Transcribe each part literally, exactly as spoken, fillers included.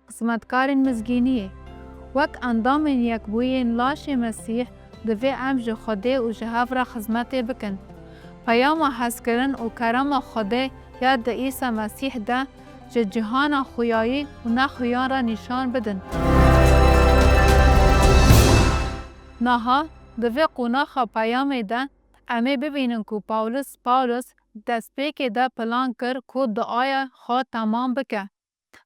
xizmetkarên mizgîniyê. Wek endamên yekbûyî yên laşê Mesîh, divê em ji Xwedê û ji hev re xizmetê bikin. Peyama hezkirin û kerema Xwedê ya di Îsa Mesîh de ji cîhana xuyayî û nexuyan re nîşan bidin. Niha di vê qonaxa peyamê de em ê bibînin ku Pawlus, Pawlus destpêkê de plan kir ku duaya xwe temam bike.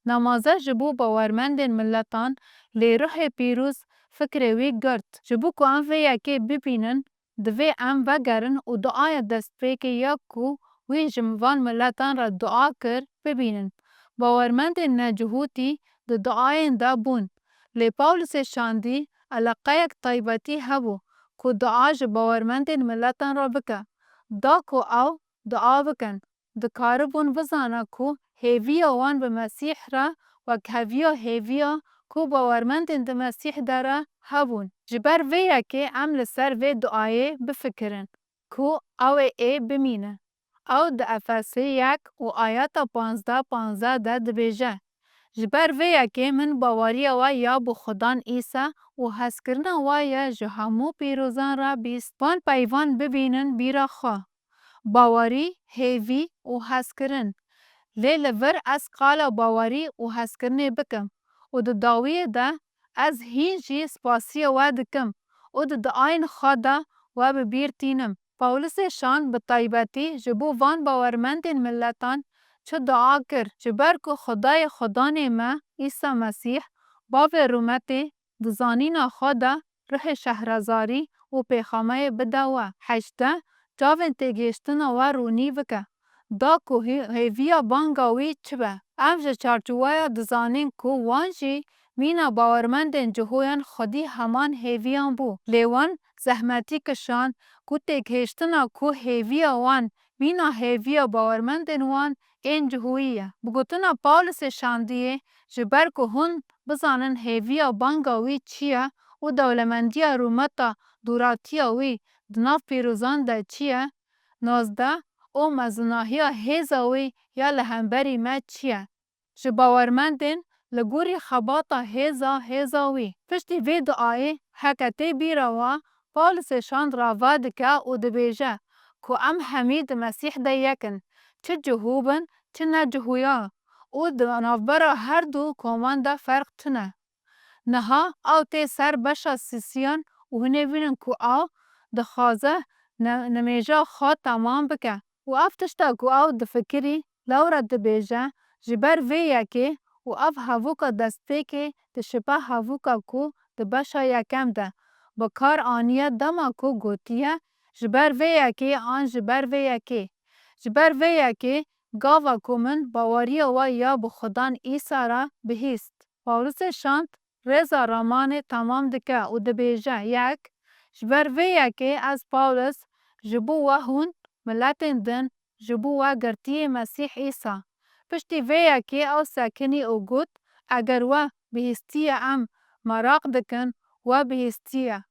Nemaze ji bo bawermendên miletan, lê Ruhê Pîroz fikrê wî girt. Ji bo ku em vê yekê bibînin, divê em vegerin û duaya destpêkê ya ku wî ji van miletan re dua kir, bibînin. Bawermendên necihûtî di duayên de bûn. Lê Pawlusê şandî eleqeyek taybetî hebû ku dua ji bawermendên miletan re bike. Da ku ew dua bikin, dikaribûn bizane ku hêviya wan bi Mesîh re wekheviya hêviya ku bawermendên di Mesîh de re hebûn. Ji ber vê yekê em li ser vê duayê bifikirin ku ew ê ê bimîne. Ew di Efesê yek û ayeta panzdeh, panzdeh de dibêje, Ji ber vê yekê min baweriya we ya bi Xudan Îsa û hezkirina we ya ji hemû pîrozan re bîst. Van peyvan bibînin bîra xwe. Bawerî, hêvî û hezkirin. Lê li vir ez qala bawerî û hezkirinê bikim û di dawiyê de ez hîn jî spasiya we dikim û di duayên xwe de we bi bîr tînim. Pawlusê şand bi taybetî ji bo van bawermendên miletan çi dua kir? Ji ber ku Xwedayê Xudanê me, Îsa Mesîh, Bavê rûmetê, di zanîna xwe de ruhê şehrezarî û pêxameyê bide we. Hejdeh, çavên têgihiştina we rûnî bike. Da ku hê-, hêviya banga wî çi be? Em ji çarçoweya dizanîn ku wan jî mîna bawermendên Cihoyan xwedî heman hêviyan bû. Lê wan zehmetî kişand ku têgihiştina ku hêviya wan mîna hêviya bawermendên wan ên Cihoyî ye. Bi gotina Pawlusê şandiyê, ji ber ku hûn bizanin hêviya banga wî çi ye û dewlemendiya rûmeta doratiya wî di nav pîrozan de çi ye, nozdeh, û mezinahiya hêza wî ya li hemberî me çi ye? Ji bawermendên li gorî xebata hêza, hêza wî. Piştî vê duayê, heke tê bîra we, Pawlusê şand rava dike û dibêje ku em hemî di Mesîh de yek in, çi cihû bin, çi ne cihûya, û di navbera her du koman de ferq tune. Niha ew tê ser beşa sisiyan û hûn ê bînin ku ew dixwaze ne-, nimêja xwe temam bike. Û ev tişta ku ew difikirî, lewre dibêje, ji ber vê yekê û ev hevûka destpêkê dişibe hevûka ku di beşa yekem de bi kar aniye dema ku gotiye, ji ber vê yekê an ji ber vê yekê. Ji ber vê yekê gava ku min baweriya we ya bi Xudan Îsa re bihîst. Pawlusê şand rêza ramanê temam dike û dibêje, yek, ji ber vê yekê ez Pawlus ji bo we hûn miletên din ji bo we girtiyê Mesîh Îsa. Piştî vê yekê ew sekinî û got, eger we bihîstiye em meraq dikin, we bihîstiye.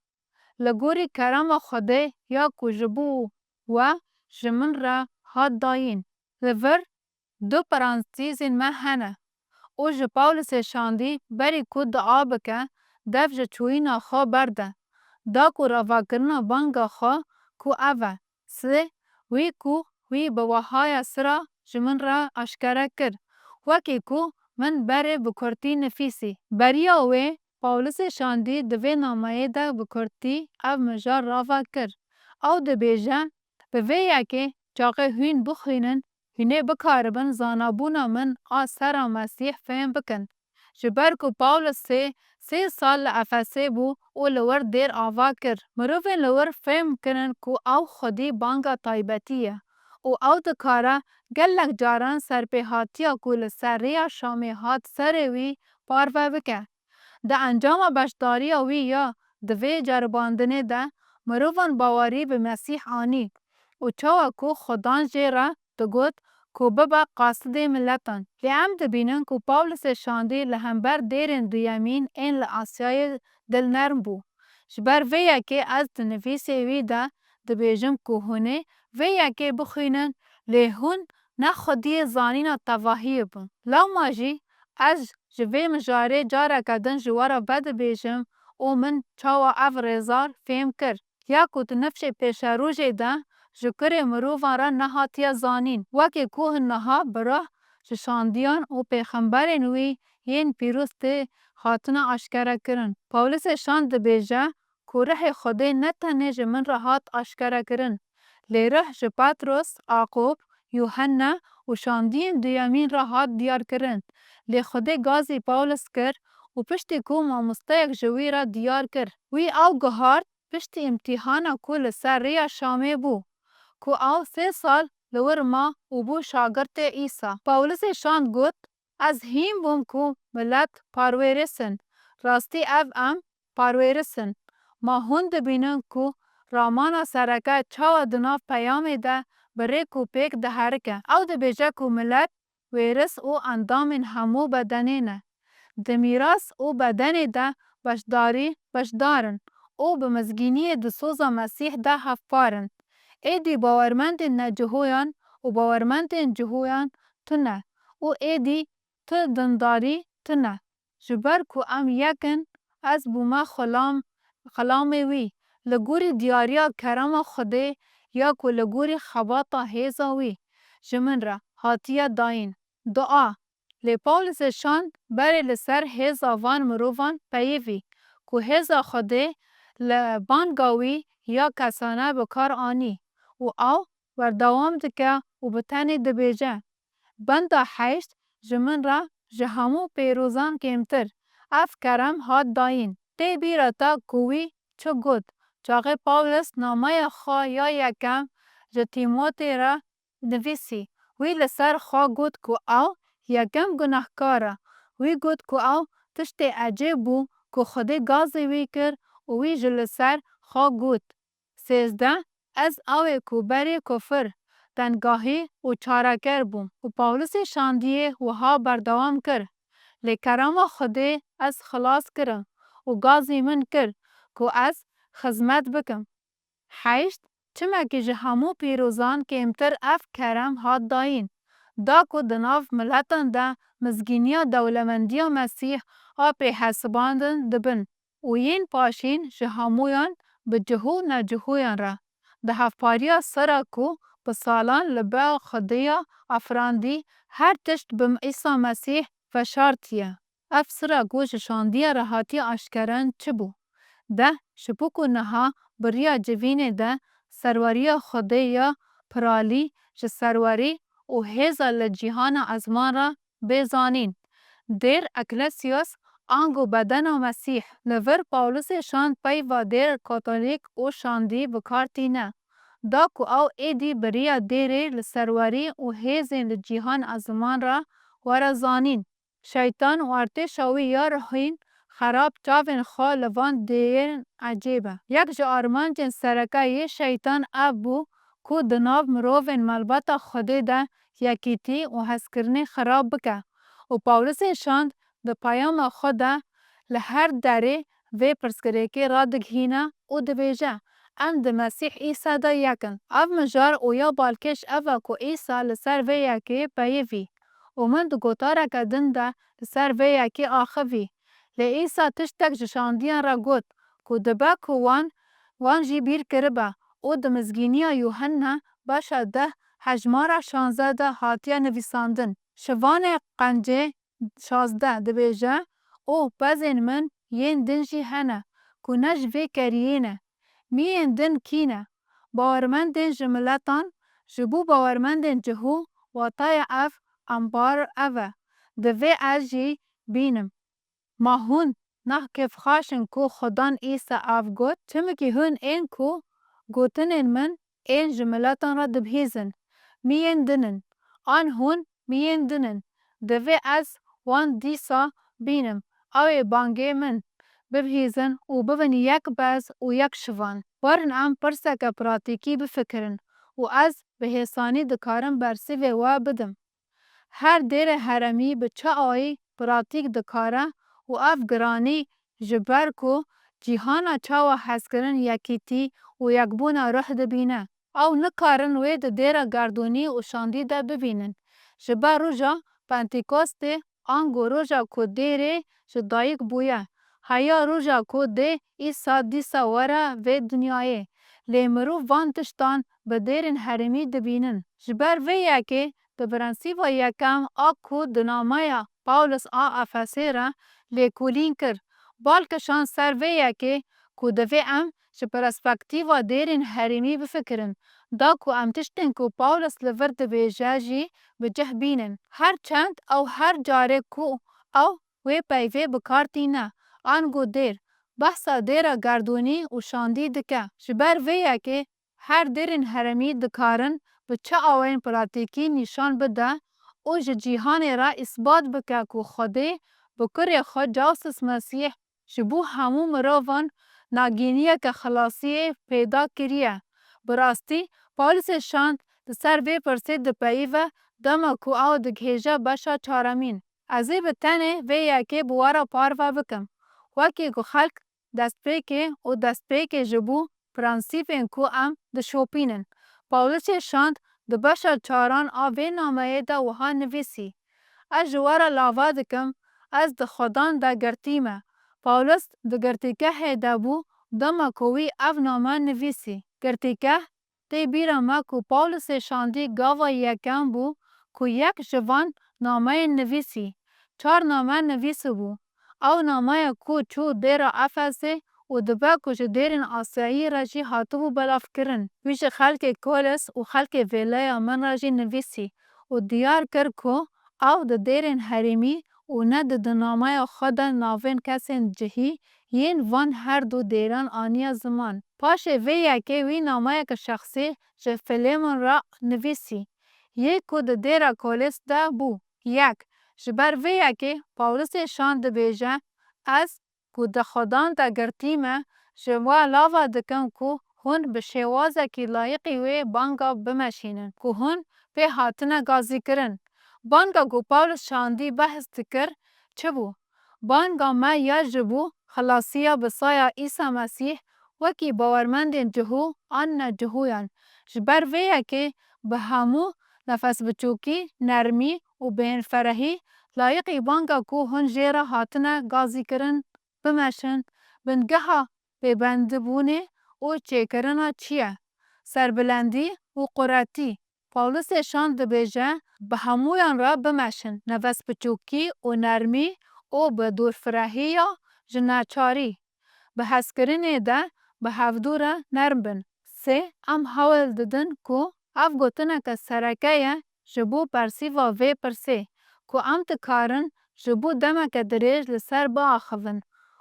Li gorî kerema Xwedê ya ku ji bo we ji min re hat dayîn. Li vir du parantîzên me hene û ji Pawlusê şandî berî ku dua bike, dev ji çûyîna xwe berde, da ku ravakirina banga xwe ku ev e, sê, wî ku wî bi wehaya sira ji min re aşkere kir, wekî ku min berê bi kurtî nifîsî. Beriya wê Pawlusê şandî di vê nameyê de bi kurtî ev mijar rava kir. Ew dibêje, bi vê yekê çaxê hûn bixwînin, hûn ê bikaribin zanabûna min a ser a Mesîh fêm bikin. Ji ber ku Pawlus sê, sê sal li Efesê bû û li wir dêr ava kir. Mirovên li wir fêm kirin ku ew xwedî banga taybetî ye û ew dikare gelek caran serpêhatiya ku li ser rêya Şamê hat serê wî parve bike. Di encama beşdariya wî ya di vê ceribandinê de mirovan bawerî bi Mesîh anî û çawa ku Xudan jê re digot ku bibe qasidê miletan. Lê em dibînin ku Pawlusê şandî li hember dêrên duyemîn ên li Asyayê dilnerm bû. Ji ber vê yekê ez di nivîsê wî de dibêjim ku hûn ê vê yekê bixwînin, lê hûn ne xwediyê zanîna tevahiyê bin. Lewma jî ez Ji vê mijarê careke din ji we re vedibêjim û min çawa ev rêzar fêm kir. Ya ku di nifşê pêşerojê de ji kurê mirovan re nehatiye zanîn, wekî ku hin niha bi rih ji şandiyan û pêxemberên wî yên pîroz tê hatina aşkerekirin. Pawlisê şand dibêje ku rihê Xwedê ne tenê ji min re hat aşkerekirin, lê rih ji Petros, Aqûb, Yuhenna û şandiyên duyemîn re hat diyarkirin. Lê Xwedê gazî Pawlis kir û piştî ku mamosteyek ji wî re diyar kir, wî ew guhart piştî îmtîhana ku li ser rêya Şamê bû, ku ew sê sal li wir ma û bû şagirtê Îsa. Pawlisê şand got, Ez hîn bûm ku milet parwêris in. Rastî ev em parwêris in. Ma hûn dibînin ku ramana sereke çawa di nav peyamê de bi rêk û pêk diherike. Ew dibêje ku milet wêris û endamên hemû bedenê ne. Di mîras û bedenê de beşdarî beşdar in û bi mizgîniyê di soza Mesîh de hevpar in. Êdî bawermendên necihoyan û bawermendên cihoyan tune û êdî tu dindarî tune. Ji ber ku em yek in, ez bûme xulam, xulamê wî, li gorî diyariya kerema Xwedê ya ku li gorî xebata hêza wî ji min re hatiye dayîn. Dua. Lê Pawlisê şand berê li ser hêza van mirovan peyivî, ku hêza Xwedê li banga wî ya kesane bi kar anî û ew berdewam dike û bi tenê dibêje, Benda heşt, ji min re ji hemû pêrozan kêmtir ev kerem hat dayîn. Tê bîra te ku wî çi got, çaxê Pawlos nameya xwe ya yekem ji Tîmotê re nivîsî. Wî li ser xwe got ku ew yekem gunehkar e. Wî got ku ew tiştê ecêb bû ku Xwedê gazê wî kir û wî ji li ser xwe got, Sêzdeh, Ez ew ê ku berê kufir, tengahî û çareker bûm. Û Pawlisê şandiyê wiha berdewam kir, Lê kerema Xwedê ez xilas kirim û gazî min kir ku ez xizmet bikim. Heşt, çimekî ji hemû pîrozan kêmtir ev kerem hat dayîn, da ku di nav miletan de mizgîniya dewlemendiya Mesîh a pêhesibandin dibin û yên paşîn ji hemûyan bi cih û necihûyan re, di hevpariya sira ku bi salan li ba Xwedê ya afirandî her tişt bi Îsa Mesîh veşartiye. Ev sira ku ji şandiya re hatiye aşkeran çi bû? Deh, ji bo ku niha bi riya civînê de serweriya Xwedê ya piralî ji serwerî û hêza li cîhana ezman re bê zanîn. Dêr, Ekklesiyas, ango bedena Mesîh. Li vir Pawlisê şand peyva dêr katolîk û şandî bi kar tîne, da ku ew êdî bi riya dêrê li serwerî û hêzên li cîhan ezman re were zanîn. Şeytan û artêşa wî ya ruhîn xerab çavên xwe li van dêrên ecêb e. Yek ji armancên sereke yê şeytan ev bû ku di nav mirovên malbata Xwedê de yekîtî û hezkirinê xirab bike û Pawlisê şand di peyama xwe de li her derê vê pirsgirêkê radigihîne û dibêje, Em di Mesîh Îsa de yek in. Ev mijar û ya balkêş ev e ku Îsa li ser vê yekê peyivî û min di gotareke din de li ser vê yekê axivî. Lê Îsa tiştek ji şandiyan re got ku dibe ku wan, wan jî bîr kiribe û di Mizgîniya Yuhenna beşa deh hejmara şazdeh de hatiye nivîsandin. Şivanê qencê şazdeh dibêje, Û pezên min yên din jî hene ku ne ji vê keriyê ne. Miyên din kî ne? Bawermendên ji miletan, ji bo bawermendên cihû, wataya ev, embar ev e. Divê ez jî bînim. Ma hûn nah kêfxaş in ku Xudan Îsa ev got? Çimkî hûn ên ku gotinên min ên ji miletan re dibihîzin, miyên din in. An hûn miyên din in. Divê ez wan dîsa bînim, ew ê bangê min bibihîzin û bibin yek bez û yek şivan. Werin em pirseke pratîkî bifikirin û ez bi hêsanî dikarim bersîvê we bidim. Her dêrê herêmî bi çi awayî pratîk dikare û ev giranî ji ber ku cîhana çawa hezkirin yekîtî û yekbûna ruh dibîne. Ew nikarin wê di dêra gerdûnî û şandî de bibînin. Ji ber roja Pentekostê ango roja ku dêrê ji dayik bûye, heya roja ku dê Îsa dîsa were vê dinyayê. Lê mirov van tiştan bi dêrên herêmî dibînin. Ji ber vê yekê di prensîba yekem a ku di nameya Pawlos a Efesê re lêkolîn kir, bal kişand ser vê yekê ku divê em ji perspektîfa dêrên herêmî bifikirin, da ku em tiştên ku Pawlos li vir dibêje jî bi cih bînin. Her çend ew her carê ku ew wê peyvê bi kar tîne, ango dêr, behsa dêra gerdûnî û şandî dike. Ji ber vê yekê her dêrên herêmî dikarin bi çi awayên pratîkî nîşan bide û ji cîhanê re îsbat bike ku Xwedê bi kurê xwe Cawsis Mesîh ji bo hemû mirovan nagîniyeke xilasiyê peyda kiriye. Bi rastî, Pawlosê şand li ser vê pirsê dipeyive dema ku ew digihêje beşa çaremîn. Ez ê bi tenê vê yekê bi we re parve bikim. Wekî ku xelk destpêkê û destpêkê ji bo prensîpên ku em dişopînin. Pawlosê şand di beşa çaran a vê nameyê de wiha nivîsî, Ez ji we re lava dikim, ez di Xwedan de girtî me. Pawlos di girtîgehê de bû dema ku wî ev name nivîsî. Girtîgeh, tê bîra me ku Pawlosê şandî gava yekem bû ku yek ji van nameyên nivîsî, çar name nivîsibû. Ew nameya ku çû dêra Efesê û dibe ku ji dêrên Asyayî re jî hatibû belavkirin. Wî ji xelkê Kolos û xelkê vêleya min re jî nivîsî û diyar kir ku ew di dêrên herêmî û ne di di nameya xwe de navên kesên cihî yên van her du dêran aniye ziman. Paşê vê yekê wî nameyeke şexsî ji Filemon re nivîsî, yê ku di dêra Kolos de bû. Yek, ji ber vê yekê Pawlosê şand dibêje, Ez ku di Xwedan de girtî me, ji we lava dikim ku hûn bi şêwazekî layiqî wê banga bimeşînin, ku hûn pê hatine gazîkirin. Banga ku Pawlos şandî behs dikir çi bû? Banga me ya ji bo xilasiya bi saya Îsa Mesîh wekî bawermendên cihû an ne cihûyan. Ji ber vê yekê bi hemû nefesbiçûkî, nermî û bêhnferehî layiqî banga ku hûn jê re hatine gazîkirin, bimeşin. Bingeha pêbendibûnê û çêkirina çi ye? Serbilendî û quretî. Pawlosê şand dibêje, Bi hemûyan re bimeşin, nefesbiçûkî û nermî û bi dûrfirehiya ji neçarî. Bi hezkirinê de bi hevdû re nerm bin. Sê, em hewl didin ku ev gotineke sereke ye ji bo bersîva vê pirsê, ku em dikarin ji bo demeke dirêj li ser biaxivin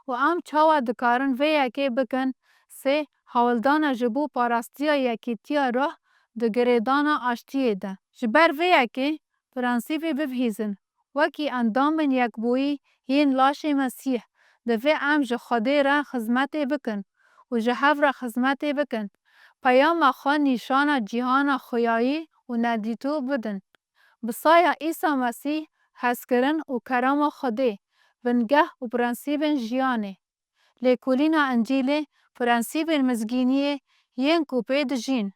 û em çawa dikarin vê yekê bikin? Sê, hewldana ji bo parastiya yekîtiya ruh di girêdana aştiyê de. Ji ber vê yekê prensîpê bibihîzin, wekî endamên yekbûyî yên laşê Mesîh, divê em ji Xwedê re xizmetê bikin û ji hev re xizmetê bikin. Peyama xwe nîşana cîhana xuyayî û nedîtû bidin. Bi saya Îsa Mesîh hezkirin û kerema Xwedê, bingeh û prensîbên jiyanê. Lêkolîna Încîlê, prensîbên mizgîniyê yên ku pê dijîn.